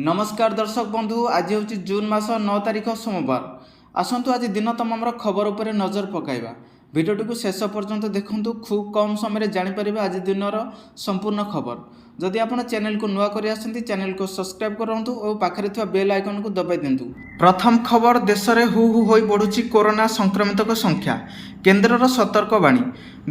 ନମସ୍କାର ଦର୍ଶକ ବନ୍ଧୁ, ଆଜି ହେଉଛି ଜୁନ୍ ମାସ 9 ତାରିଖ, ସୋମବାର। ଆସନ୍ତୁ, ଆଜି ଦିନ ତମାମର ଖବର ଉପରେ ନଜର ପକାଇବା। ଭିଡ଼ିଓଟିକୁ ଶେଷ ପର୍ଯ୍ୟନ୍ତ ଦେଖନ୍ତୁ। ଖୁବ୍ କମ୍ ସମୟରେ ଜାଣିପାରିବେ ଆଜି ଦିନର ସମ୍ପୂର୍ଣ୍ଣ ଖବର। ଯଦି ଆପଣ ଚ୍ୟାନେଲକୁ ନୂଆ କରି ଆସିଛନ୍ତି, ଚ୍ୟାନେଲକୁ ସବସ୍କ୍ରାଇବ୍ କରନ୍ତୁ ଓ ପାଖରେ ଥିବା ବେଲ୍ ଆଇକନକୁ ଦବାଇ ଦିଅନ୍ତୁ। ପ୍ରଥମ ଖବର, ଦେଶରେ ହୁ ହୁ ହୋଇ ବଢ଼ୁଛି କରୋନା ସଂକ୍ରମିତଙ୍କ ସଂଖ୍ୟା, କେନ୍ଦ୍ରର ସତର୍କବାଣୀ।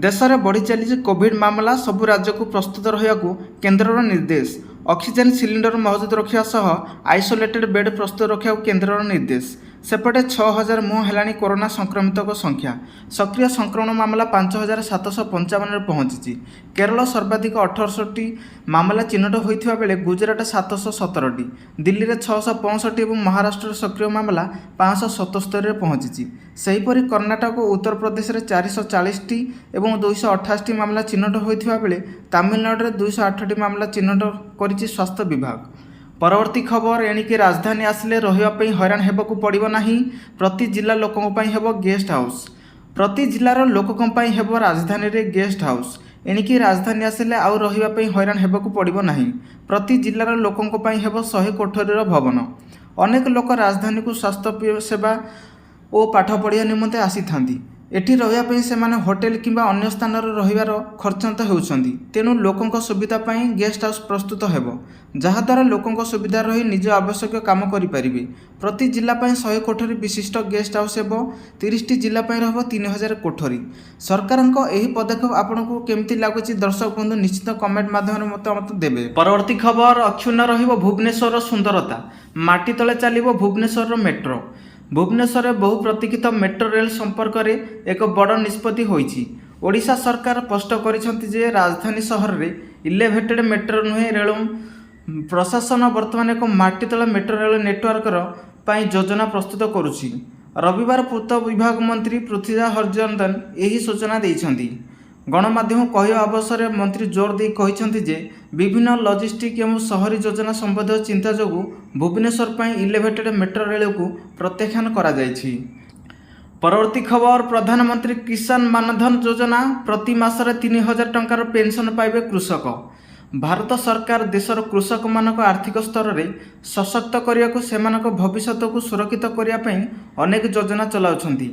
ଦେଶରେ ବଢ଼ି ଚାଲିଛି କୋଭିଡ୍ ମାମଲା। ସବୁ ରାଜ୍ୟକୁ ପ୍ରସ୍ତୁତ ରହିବାକୁ କେନ୍ଦ୍ରର ନିର୍ଦ୍ଦେଶ। ଅକ୍ସିଜେନ୍ ସିଲିଣ୍ଡର ମହଜୁଦ ରଖିବା ସହ ଆଇସୋଲେଟେଡ୍ ବେଡ୍ ପ୍ରସ୍ତୁତ ରଖିବାକୁ କେନ୍ଦ୍ରର ନିର୍ଦ୍ଦେଶ। ସେପଟେ 6000 ମୁହଁ ହେଲାଣି କରୋନା ସଂକ୍ରମିତଙ୍କ ସଂଖ୍ୟା। ସକ୍ରିୟ ସଂକ୍ରମଣ ମାମଲା 5755ରେ ପହଞ୍ଚିଛି। କେରଳ ସର୍ବାଧିକ 18ଟି ମାମଲା ଚିହ୍ନଟ ହୋଇଥିବା ବେଳେ ଗୁଜରାଟ 717ଟି, ଦିଲ୍ଲୀରେ 665 ଏବଂ ମହାରାଷ୍ଟ୍ରରେ ସକ୍ରିୟ ମାମଲା 577ରେ ପହଞ୍ଚିଛି। ସେହିପରି କର୍ଣ୍ଣାଟକ ଓ ଉତ୍ତରପ୍ରଦେଶରେ 440ଟି ଏବଂ 288ଟି ମାମଲା ଚିହ୍ନଟ ହୋଇଥିବା ବେଳେ ତାମିଲନାଡୁରେ 208ଟି ମାମଲା ଚିହ୍ନଟ କରିଛି ସ୍ୱାସ୍ଥ୍ୟ ବିଭାଗ। ପରବର୍ତ୍ତୀ ଖବର, ଏଣିକି ରାଜଧାନୀ ଆସିଲେ ରହିବା ପାଇଁ ହଇରାଣ ହେବାକୁ ପଡ଼ିବ ନାହିଁ। ପ୍ରତି ଜିଲ୍ଲା ଲୋକଙ୍କ ପାଇଁ ହେବ ଗେଷ୍ଟ ହାଉସ୍। ପ୍ରତି ଜିଲ୍ଲାର ଲୋକଙ୍କ ପାଇଁ ହେବ ରାଜଧାନୀରେ ଗେଷ୍ଟ ହାଉସ୍। ଏଣିକି ରାଜଧାନୀ ଆସିଲେ ଆଉ ରହିବା ପାଇଁ ହଇରାଣ ହେବାକୁ ପଡ଼ିବ ନାହିଁ। ପ୍ରତି ଜିଲ୍ଲାର ଲୋକଙ୍କ ପାଇଁ ହେବ 100 କୋଠରୀର ଭବନ। ଅନେକ ଲୋକ ରାଜଧାନୀକୁ ସ୍ୱାସ୍ଥ୍ୟ ସେବା ଓ ପାଠ ପଢ଼ିବା ନିମନ୍ତେ ଆସିଥାନ୍ତି। ଏଠି ରହିବା ପାଇଁ ସେମାନେ ହୋଟେଲ କିମ୍ବା ଅନ୍ୟ ସ୍ଥାନରେ ରହିବାର ଖର୍ଚ୍ଚାନ୍ତ ହେଉଛନ୍ତି। ତେଣୁ ଲୋକଙ୍କ ସୁବିଧା ପାଇଁ ଗେଷ୍ଟ ହାଉସ୍ ପ୍ରସ୍ତୁତ ହେବ, ଯାହାଦ୍ୱାରା ଲୋକଙ୍କ ସୁବିଧା ରହି ନିଜ ଆବଶ୍ୟକୀୟ କାମ କରିପାରିବେ। ପ୍ରତି ଜିଲ୍ଲା ପାଇଁ 100 କୋଠରୀ ବିଶିଷ୍ଟ ଗେଷ୍ଟ ହାଉସ୍ ହେବ। 30ଟି ଜିଲ୍ଲା ପାଇଁ ରହିବ 3000 କୋଠରୀ। ସରକାରଙ୍କ ଏହି ପଦକ୍ଷେପ ଆପଣଙ୍କୁ କେମିତି ଲାଗୁଛି, ଦର୍ଶକ ବନ୍ଧୁ, ନିଶ୍ଚିତ କମେଣ୍ଟ ମାଧ୍ୟମରେ ମତାମତ ଦେବେ। ପରବର୍ତ୍ତୀ ଖବର, ଅକ୍ଷୁଣ୍ଣ ରହିବ ଭୁବନେଶ୍ୱରର ସୁନ୍ଦରତା, ମାଟି ତଳେ ଚାଲିବ ଭୁବନେଶ୍ୱରର ମେଟ୍ରୋ। ଭୁବନେଶ୍ୱରରେ ବହୁ ପ୍ରତୀକ୍ଷିତ ମେଟ୍ରୋ ରେଳ ସମ୍ପର୍କରେ ଏକ ବଡ଼ ନିଷ୍ପତ୍ତି ହୋଇଛି। ଓଡ଼ିଶା ସରକାର ସ୍ପଷ୍ଟ କରିଛନ୍ତି ଯେ ରାଜଧାନୀ ସହରରେ ଇଲେଭେଟେଡ୍ ମେଟ୍ରୋ ନୁହେଁ, ରେଳ ପ୍ରଶାସନ ବର୍ତ୍ତମାନ ଏକ ମାଟି ତଳ ମେଟ୍ରୋ ରେଳ ନେଟୱାର୍କର ପାଇଁ ଯୋଜନା ପ୍ରସ୍ତୁତ କରୁଛି। ରବିବାର ପୂର୍ତ୍ତ ବିଭାଗ ମନ୍ତ୍ରୀ ପୃଥ୍ୱୀରାଜ ହରିଚନ୍ଦନ ଏହି ସୂଚନା ଦେଇଛନ୍ତି। ଗଣମାଧ୍ୟମ କହିବା ଅବସରରେ ମନ୍ତ୍ରୀ ଜୋର ଦେଇ କହିଛନ୍ତି ଯେ ବିଭିନ୍ନ ଲଜିଷ୍ଟିକ୍ ଏବଂ ସହରୀ ଯୋଜନା ସମ୍ବନ୍ଧୀୟ ଚିନ୍ତା ଯୋଗୁଁ ଭୁବନେଶ୍ୱର ପାଇଁ ଇଲେଭେଟେଡ୍ ମେଟ୍ରୋ ରେଳକୁ ପ୍ରତ୍ୟାଖ୍ୟାନ କରାଯାଇଛି। ପରବର୍ତ୍ତୀ ଖବର, ପ୍ରଧାନମନ୍ତ୍ରୀ କିଷାନ ମାନଧନ ଯୋଜନା, ପ୍ରତି ମାସରେ 3000 ଟଙ୍କାର ପେନ୍ସନ୍ ପାଇବେ କୃଷକ। ଭାରତ ସରକାର ଦେଶର କୃଷକମାନଙ୍କ ଆର୍ଥିକ ସ୍ତରରେ ସଶକ୍ତ କରିବାକୁ, ସେମାନଙ୍କ ଭବିଷ୍ୟତକୁ ସୁରକ୍ଷିତ କରିବା ପାଇଁ ଅନେକ ଯୋଜନା ଚଲାଉଛନ୍ତି।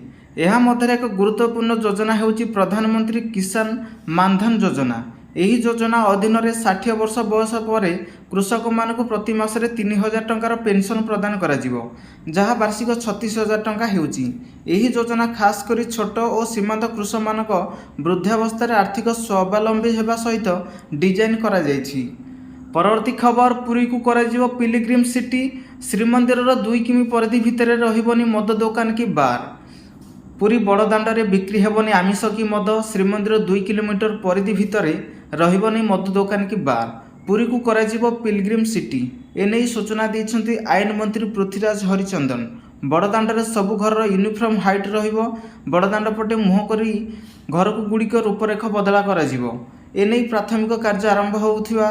ଏହା ମଧ୍ୟରେ ଏକ ଗୁରୁତ୍ୱପୂର୍ଣ୍ଣ ଯୋଜନା ହେଉଛି ପ୍ରଧାନମନ୍ତ୍ରୀ କିଷାନ ମାନଧନ ଯୋଜନା। ଏହି ଯୋଜନା ଅଧୀନରେ 60 ବର୍ଷ ବୟସ ପରେ କୃଷକମାନଙ୍କୁ ପ୍ରତି ମାସରେ 3000 ଟଙ୍କାର ପେନ୍ସନ୍ ପ୍ରଦାନ କରାଯିବ, ଯାହା ବାର୍ଷିକ 36,000 ଟଙ୍କା ହେଉଛି। ଏହି ଯୋଜନା ଖାସ୍ କରି ଛୋଟ ଓ ସୀମାନ୍ତ କୃଷକମାନଙ୍କ ବୃଦ୍ଧାବସ୍ଥାରେ ଆର୍ଥିକ ସ୍ୱାବଲମ୍ବୀ ହେବା ସହିତ ଡିଜାଇନ୍ କରାଯାଇଛି। ପରବର୍ତ୍ତୀ ଖବର, ପୁରୀକୁ କରାଯିବ ପିଲଗ୍ରିମ୍ ସିଟି। ଶ୍ରୀମନ୍ଦିରର 2 କିମି ପରିଧି ଭିତରେ ରହିବନି ମଦ ଦୋକାନ କି ବାର୍। ପୁରୀ ବଡ଼ଦାଣ୍ଡରେ ବିକ୍ରି ହେବନି ଆମିଷ କି ମଦ। ଶ୍ରୀମନ୍ଦିର 2 କିଲୋମିଟର ପରିଧି ଭିତରେ ରହିବନି ମଦ ଦୋକାନ କି ବାର୍। ପୁରୀକୁ କରାଯିବ ପିଲଗ୍ରିମ୍ ସିଟି। ଏନେଇ ସୂଚନା ଦେଇଛନ୍ତି ଆଇନ ମନ୍ତ୍ରୀ ପୃଥ୍ୱୀରାଜ ହରିଚନ୍ଦନ। ବଡ଼ଦାଣ୍ଡରେ ସବୁ ଘରର ୟୁନିଫର୍ମ ହାଇଟ୍ ରହିବ। ବଡ଼ଦାଣ୍ଡ ପଟେ ମୁହଁ କରି ଘରକୁ ଗୁଡ଼ିକ ରୂପରେଖ ବଦଳା କରାଯିବ। ଏନେଇ ପ୍ରାଥମିକ କାର୍ଯ୍ୟ ଆରମ୍ଭ ହେଉଥିବା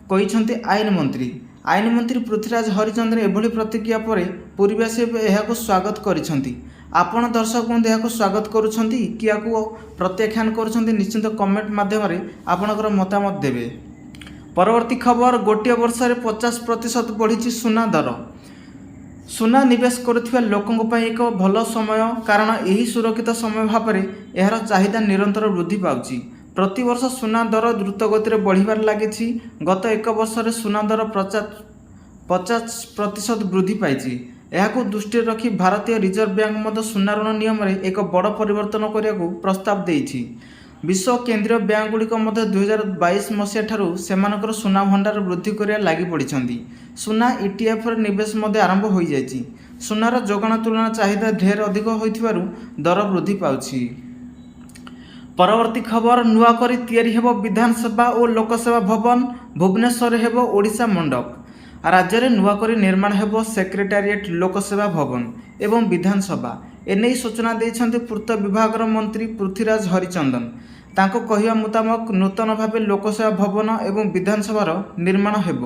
କହିଛନ୍ତି ଆଇନ ମନ୍ତ୍ରୀ। ଆଇନ ମନ୍ତ୍ରୀ ପୃଥ୍ୱୀରାଜ ହରିଚନ୍ଦନ ଏଭଳି ପ୍ରତିକ୍ରିୟା ପରେ ପୁରୀବାସୀ ଏବେ ଏହାକୁ ସ୍ୱାଗତ କରିଛନ୍ତି। ଆପଣ ଦର୍ଶକ ବନ୍ଧୁ, ଏହାକୁ ସ୍ୱାଗତ କରୁଛନ୍ତି କି ଏହାକୁ ପ୍ରତ୍ୟାଖ୍ୟାନ କରୁଛନ୍ତି, ନିଶ୍ଚିତ କମେଣ୍ଟ ମାଧ୍ୟମରେ ଆପଣଙ୍କର ମତାମତ ଦେବେ। ପରବର୍ତ୍ତୀ ଖବର, ଗୋଟିଏ ବର୍ଷରେ 50% ବଢ଼ିଛି ସୁନା ଦର। ସୁନା ନିବେଶ କରୁଥିବା ଲୋକଙ୍କ ପାଇଁ ଏକ ଭଲ ସମୟ, କାରଣ ଏହି ସୁରକ୍ଷିତ ସମୟ ଭାବରେ ଏହାର ଚାହିଦା ନିରନ୍ତର ବୃଦ୍ଧି ପାଉଛି। ପ୍ରତିବର୍ଷ ସୁନା ଦର ଦ୍ରୁତ ଗତିରେ ବଢ଼ିବାରେ ଲାଗିଛି। ଗତ ଏକ ବର୍ଷରେ ସୁନା ଦର 50% ବୃଦ୍ଧି ପାଇଛି। ଏହାକୁ ଦୃଷ୍ଟିରେ ରଖି ଭାରତୀୟ ରିଜର୍ଭ ବ୍ୟାଙ୍କ ମଧ୍ୟ ସୁନା ଋଣ ନିୟମରେ ଏକ ବଡ଼ ପରିବର୍ତ୍ତନ କରିବାକୁ ପ୍ରସ୍ତାବ ଦେଇଛି। ବିଶ୍ୱ କେନ୍ଦ୍ରୀୟ ବ୍ୟାଙ୍କଗୁଡ଼ିକ ମଧ୍ୟ 2022 ମସିହା ଠାରୁ ସେମାନଙ୍କର ସୁନା ଭଣ୍ଡାର ବୃଦ୍ଧି କରିବାରେ ଲାଗି ପଡ଼ିଛନ୍ତି। ସୁନା ଇଟିଏଫ୍ରେ ନିବେଶ ମଧ୍ୟ ଆରମ୍ଭ ହୋଇଯାଇଛି। ସୁନାର ଯୋଗାଣ ତୁଳନା ଚାହିଦା ଢେର ଅଧିକ ହୋଇଥିବାରୁ ଦର ବୃଦ୍ଧି ପାଉଛି। ପରବର୍ତ୍ତୀ ଖବର, ନୂଆ କରି ତିଆରି ହେବ ବିଧାନସଭା ଓ ଲୋକସେବା ଭବନ, ଭୁବନେଶ୍ୱରରେ ହେବ ଓଡ଼ିଶା ମଣ୍ଡପ। ରାଜ୍ୟରେ ନୂଆ କରି ନିର୍ମାଣ ହେବ ସେକ୍ରେଟାରିଏଟ୍, ଲୋକସେବା ଭବନ ଏବଂ ବିଧାନସଭା। ଏନେଇ ସୂଚନା ଦେଇଛନ୍ତି ପୂର୍ତ୍ତ ବିଭାଗର ମନ୍ତ୍ରୀ ପୃଥ୍ୱୀରାଜ ହରିଚନ୍ଦନ। ତାଙ୍କ କହିବା ମୁତାବକ, ନୂତନ ଭାବେ ଲୋକସେବା ଭବନ ଏବଂ ବିଧାନସଭାର ନିର୍ମାଣ ହେବ।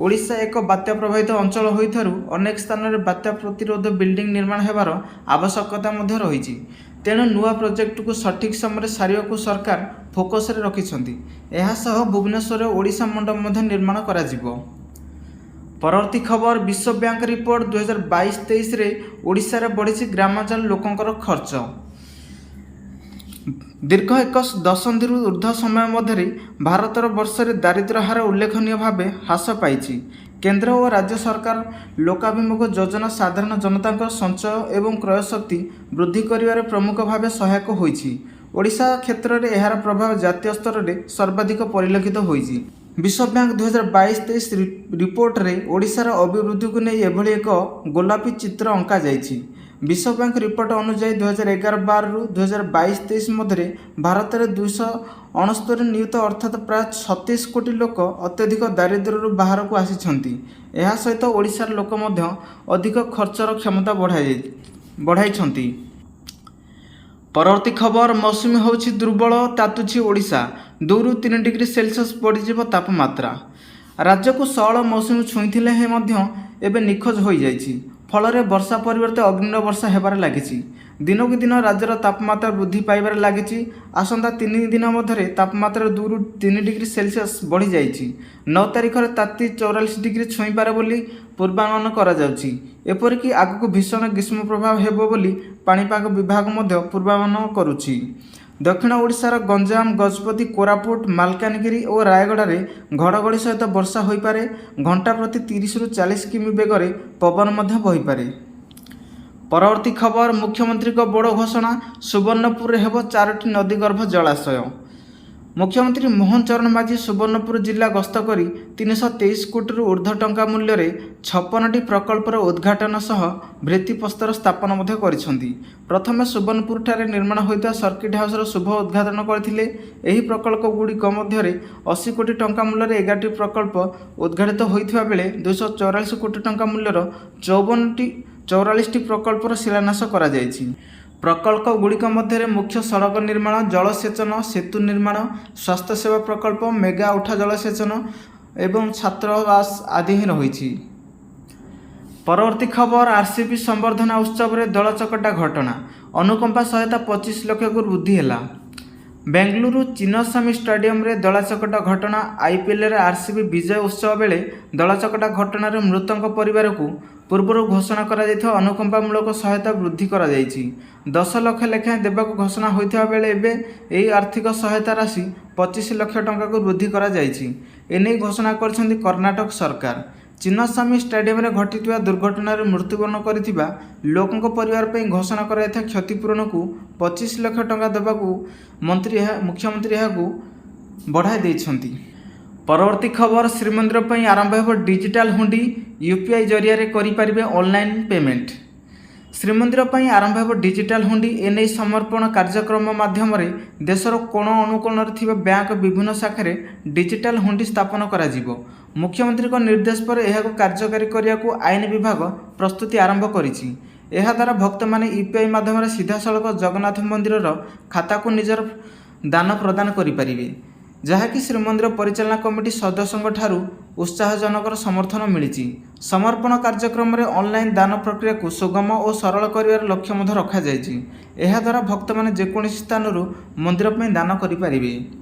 ଓଡ଼ିଶା ଏକ ବାତ୍ୟା ପ୍ରଭାବିତ ଅଞ୍ଚଳ ହୋଇଥିବାରୁ ଅନେକ ସ୍ଥାନରେ ବାତ୍ୟା ପ୍ରତିରୋଧ ବିଲ୍ଡିଂ ନିର୍ମାଣ ହେବାର ଆବଶ୍ୟକତା ମଧ୍ୟ ରହିଛି। ତେଣୁ ନୂଆ ପ୍ରୋଜେକ୍ଟକୁ ସଠିକ୍ ସମୟରେ ସାରିବାକୁ ସରକାର ଫୋକସରେ ରଖିଛନ୍ତି। ଏହା ସହ ଭୁବନେଶ୍ୱରରେ ଓଡ଼ିଶା ମଣ୍ଡପ ମଧ୍ୟ ନିର୍ମାଣ କରାଯିବ। ପରବର୍ତ୍ତୀ ଖବର, ବିଶ୍ୱ ବ୍ୟାଙ୍କ ରିପୋର୍ଟ, 2022-23ରେ ଓଡ଼ିଶାରେ ବଢ଼ିଛି ଗ୍ରାମାଞ୍ଚଳ ଲୋକଙ୍କର ଖର୍ଚ୍ଚ। ଦୀର୍ଘ ଏକ ଦଶନ୍ଧିରୁ ଉର୍ଦ୍ଧ୍ୱ ସମୟ ମଧ୍ୟରେ ଭାରତର ବର୍ଷରେ ଦାରିଦ୍ର୍ୟ ହାର ଉଲ୍ଲେଖନୀୟ ଭାବେ ହ୍ରାସ ପାଇଛି। କେନ୍ଦ୍ର ଓ ରାଜ୍ୟ ସରକାର ଲୋକାଭିମୁଖ ଯୋଜନା ସାଧାରଣ ଜନତାଙ୍କ ସଞ୍ଚୟ ଏବଂ କ୍ରୟ ଶକ୍ତି ବୃଦ୍ଧି କରିବାରେ ପ୍ରମୁଖ ଭାବେ ସହାୟକ ହୋଇଛି। ଓଡ଼ିଶା କ୍ଷେତ୍ରରେ ଏହାର ପ୍ରଭାବ ଜାତୀୟ ସ୍ତରରେ ସର୍ବାଧିକ ପରିଲକ୍ଷିତ ହୋଇଛି। ବିଶ୍ୱ ବ୍ୟାଙ୍କ 2022-23 ରିପୋର୍ଟରେ ଓଡ଼ିଶାର ଅଭିବୃଦ୍ଧିକୁ ନେଇ ଏଭଳି ଏକ ଗୋଲାପୀ ଚିତ୍ର ଅଙ୍କାଯାଇଛି। ବିଶ୍ୱ ବ୍ୟାଙ୍କ ରିପୋର୍ଟ ଅନୁଯାୟୀ, 2011-12ରୁ 2022-23 ମଧ୍ୟରେ ଭାରତରେ 269 ନିୟୁତ, ଅର୍ଥାତ୍ ପ୍ରାୟ 36 କୋଟି ଲୋକ ଅତ୍ୟଧିକ ଦାରିଦ୍ର୍ୟରୁ ବାହାରକୁ ଆସିଛନ୍ତି। ଏହା ସହିତ ଓଡ଼ିଶାର ଲୋକ ମଧ୍ୟ ଅଧିକ ଖର୍ଚ୍ଚର କ୍ଷମତା ବଢ଼ାଇଛନ୍ତି। ପରବର୍ତ୍ତୀ ଖବର, ମୌସୁମୀ ହେଉଛି ଦୁର୍ବଳ, ତାତୁଛି ଓଡ଼ିଶା, 2ରୁ 3 ଡିଗ୍ରୀ ସେଲସିୟସ୍ ବଢ଼ିଯିବ ତାପମାତ୍ରା। ରାଜ୍ୟକୁ ସଅଳ ମୌସୁମୀ ଛୁଇଁଥିଲେ ହେଁ ମଧ୍ୟ ଏବେ ନିଖୋଜ ହୋଇଯାଇଛି। ଫଳରେ ବର୍ଷା ପରିବର୍ତ୍ତେ ଅଗ୍ନିର ବର୍ଷା ହେବାରେ ଲାଗିଛି। ଦିନକୁ ଦିନ ରାଜ୍ୟର ତାପମାତ୍ରା ବୃଦ୍ଧି ପାଇବାରେ ଲାଗିଛି। ଆସନ୍ତା 3 ଦିନ ମଧ୍ୟରେ ତାପମାତ୍ରା 2ରୁ 3 ଡିଗ୍ରୀ ସେଲସିୟସ୍ ବଢ଼ିଯାଇଛି। 9 ତାରିଖରେ ତାତି 44 ଡିଗ୍ରୀ ଛୁଇଁପାରେ ବୋଲି ପୂର୍ବାନୁମାନ କରାଯାଉଛି। ଏପରିକି ଆଗକୁ ଭୀଷଣ ଗ୍ରୀଷ୍ମ ପ୍ରବାହ ହେବ ବୋଲି ପାଣିପାଗ ବିଭାଗ ମଧ୍ୟ ପୂର୍ବାନୁମାନ କରୁଛି। ଦକ୍ଷିଣ ଓଡ଼ିଶାର ଗଞ୍ଜାମ, ଗଜପତି, କୋରାପୁଟ, ମାଲକାନଗିରି ଓ ରାୟଗଡ଼ାରେ ଘଡ଼ଘଡ଼ି ସହିତ ବର୍ଷା ହୋଇପାରେ। ଘଣ୍ଟା ପ୍ରତି 30ରୁ 40 କିମି ବେଗରେ ପବନ ମଧ୍ୟ ବହିପାରେ। ପରବର୍ତ୍ତୀ ଖବର, ମୁଖ୍ୟମନ୍ତ୍ରୀଙ୍କ ବଡ଼ ଘୋଷଣା, ସୁବର୍ଣ୍ଣପୁରରେ ହେବ ଚାରୋଟି ନଦୀଗର୍ଭ ଜଳାଶୟ। ମୁଖ୍ୟମନ୍ତ୍ରୀ ମୋହନ ଚରଣ ମାଝୀ ସୁବର୍ଣ୍ଣପୁର ଜିଲ୍ଲା ଗସ୍ତ କରି 323 କୋଟିରୁ ଉର୍ଦ୍ଧ୍ୱ ଟଙ୍କା ମୂଲ୍ୟରେ 56ଟି ପ୍ରକଳ୍ପର ଉଦ୍ଘାଟନ ସହ ଭିତ୍ତିପ୍ରସ୍ତର ସ୍ଥାପନ ମଧ୍ୟ କରିଛନ୍ତି। ପ୍ରଥମେ ସୁବର୍ଣ୍ଣପୁରଠାରେ ନିର୍ମାଣ ହୋଇଥିବା ସର୍କିଟ ହାଉସର ଶୁଭ ଉଦ୍ଘାଟନ କରିଥିଲେ। ଏହି ପ୍ରକଳ୍ପଗୁଡ଼ିକ ମଧ୍ୟରେ 80 କୋଟି ଟଙ୍କା ମୂଲ୍ୟରେ 11ଟି ପ୍ରକଳ୍ପ ଉଦ୍ଘାଟିତ ହୋଇଥିବା ବେଳେ 244 କୋଟି ଟଙ୍କା ମୂଲ୍ୟର 54ଟି 44ଟି ପ୍ରକଳ୍ପର ଶିଳାନ୍ୟାସ କରାଯାଇଛି। ପ୍ରକଳ୍ପ ଗୁଡ଼ିକ ମଧ୍ୟରେ ମୁଖ୍ୟ ସଡ଼କ ନିର୍ମାଣ, ଜଳସେଚନ ସେତୁ ନିର୍ମାଣ, ସ୍ୱାସ୍ଥ୍ୟସେବା ପ୍ରକଳ୍ପ, ମେଗା ଉଠା ଜଳସେଚନ ଏବଂ ଛାତ୍ରାବାସ ଆଦି ହିଁ ରହିଛି। ପରବର୍ତ୍ତୀ ଖବର, ଆରସିବି ସମ୍ବର୍ଦ୍ଧନା ଉତ୍ସବରେ ଦଳଚକଟା ଘଟଣା, ଅନୁକମ୍ପା ସହାୟତା 25 ଲକ୍ଷକୁ ବୃଦ୍ଧି ହେଲା। ବେଙ୍ଗାଲୁରୁ ଚିନ୍ନସ୍ୱାମୀ ଷ୍ଟାଡିୟମରେ ଦଳାଚକଟା ଘଟଣା। ଆଇପିଏଲରେ ଆରସିବି ବିଜୟ ଉତ୍ସବ ବେଳେ ଦଳାଚକଟା ଘଟଣାରେ ମୃତଙ୍କ ପରିବାରକୁ ପୂର୍ବରୁ ଘୋଷଣା କରାଯାଇଥିବା ଅନୁକମ୍ପାମୂଳକ ସହାୟତା ବୃଦ୍ଧି କରାଯାଇଛି। 10 ଲକ୍ଷ ଲେଖାଏଁ ଦେବାକୁ ଘୋଷଣା ହୋଇଥିବା ବେଳେ ଏବେ ଏହି ଆର୍ଥିକ ସହାୟତା ରାଶି 25 ଲକ୍ଷ ଟଙ୍କାକୁ ବୃଦ୍ଧି କରାଯାଇଛି। ଏନେଇ ଘୋଷଣା କରିଛନ୍ତି କର୍ଣ୍ଣାଟକ ସରକାର। ଚିନ୍ନସ୍ୱାମୀ ଷ୍ଟାଡିୟମରେ ଘଟିଥିବା ଦୁର୍ଘଟଣାରେ ମୃତ୍ୟୁବରଣ କରିଥିବା ଲୋକଙ୍କ ପରିବାର ପାଇଁ ଘୋଷଣା କରାଯାଇଥିବା କ୍ଷତିପୂରଣକୁ 25 ଲକ୍ଷ ଟଙ୍କା ଦେବାକୁ ମୁଖ୍ୟମନ୍ତ୍ରୀ ଏହାକୁ ବଢ଼ାଇ ଦେଇଛନ୍ତି। ପରବର୍ତ୍ତୀ ଖବର, ଶ୍ରୀମନ୍ଦିର ପାଇଁ ଆରମ୍ଭ ହେବ ଡିଜିଟାଲ ହୁଣ୍ଡି, ୟୁପିଆଇ ଜରିଆରେ କରିପାରିବେ ଅନଲାଇନ୍ ପେମେଣ୍ଟ। ଶ୍ରୀମନ୍ଦିର ପାଇଁ ଆରମ୍ଭ ହେବ ଡିଜିଟାଲ ହୁଣ୍ଡି। ଏନେଇ ସମର୍ପଣ କାର୍ଯ୍ୟକ୍ରମ ମାଧ୍ୟମରେ ଦେଶର କୋଣ ଅନୁକୋଣରେ ଥିବା ବ୍ୟାଙ୍କ ବିଭିନ୍ନ ଶାଖାରେ ଡିଜିଟାଲ ହୁଣ୍ଡି ସ୍ଥାପନ କରାଯିବ। ମୁଖ୍ୟମନ୍ତ୍ରୀଙ୍କ ନିର୍ଦ୍ଦେଶ ପରେ ଏହାକୁ କାର୍ଯ୍ୟକାରୀ କରିବାକୁ ଆଇନ ବିଭାଗ ପ୍ରସ୍ତୁତି ଆରମ୍ଭ କରିଛି। ଏହାଦ୍ୱାରା ଭକ୍ତମାନେ ୟୁପିଆଇ ମାଧ୍ୟମରେ ସିଧାସଳଖ ଜଗନ୍ନାଥ ମନ୍ଦିରର ଖାତାକୁ ନିଜର ଦାନ ପ୍ରଦାନ କରିପାରିବେ, ଯାହାକି ଶ୍ରୀମନ୍ଦିର ପରିଚାଳନା କମିଟି ସଦସ୍ୟଙ୍କ ଠାରୁ ଉତ୍ସାହଜନକର ସମର୍ଥନ ମିଳିଛି। ସମର୍ପଣ କାର୍ଯ୍ୟକ୍ରମରେ ଅନଲାଇନ୍ ଦାନ ପ୍ରକ୍ରିୟାକୁ ସୁଗମ ଓ ସରଳ କରିବାର ଲକ୍ଷ୍ୟ ମଧ୍ୟ ରଖାଯାଇଛି। ଏହାଦ୍ୱାରା ଭକ୍ତମାନେ ଯେକୌଣସି ସ୍ଥାନରୁ ମନ୍ଦିର ପାଇଁ ଦାନ କରିପାରିବେ।